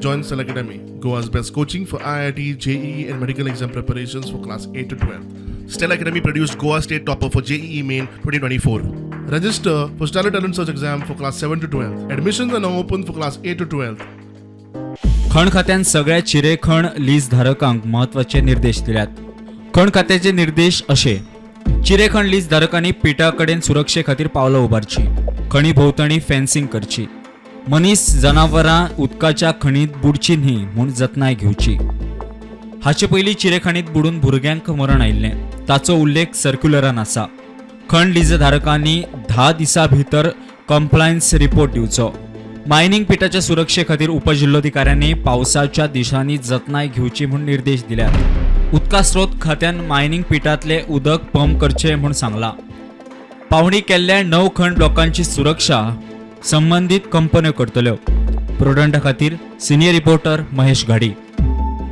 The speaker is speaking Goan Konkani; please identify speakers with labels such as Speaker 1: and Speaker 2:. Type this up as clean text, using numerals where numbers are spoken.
Speaker 1: Join Stellar Academy, Goa's best coaching for IIT, JEE, and medical exam preparations for class 8 to 12. Stellar Academy produced Goa State Topper for JEE Main 2024. Register for Stellar Talent Search exam for class 7 to 12. Admissions are now open for class 8 to 12.
Speaker 2: खण खात्यान सगळ्या चिरेखण लीज धारकांक म्हत्वाचे निर्देश दिल्यात. खण खात्याचे निर्देश अशे: चिरेखण लीज धारकांनी पिटा कडेन सुरक्षे खातीर पावलां उबारची, खणी भोंवतणी फेन्सिंग करची, मनीस जनावरां उदकाच्या खणीत बुडची न्ही म्हूण जतनाय घेवची. हाचे पयलीं चिरेखणीत बुडून भुरग्यांक मरण आयिल्लें, ताचो उल्लेख सर्क्युलरान आसा. खण लीज धारकांनी 10 दिसां भितर कंप्लायन्स रिपोर्ट दिवचो. मायनिंग पिटाच्या सुरक्षे खातीर उपजिल्होधिकाऱ्यांनी पावसाच्या दिसांनी जतनाय घेवची म्हूण निर्देश दिल्यात. उदका स्रोत खात्यान मायनिंग पिटांतलें उदक पंप करचें म्हूण सांगलां. पावणी केल्ल्या 9 खण ब्लॉकांची सुरक्षा संबंदीत कंपन्यो करतल्यो. प्रुडंटा खातीर सिनियर रिपोर्टर महेश घाडी.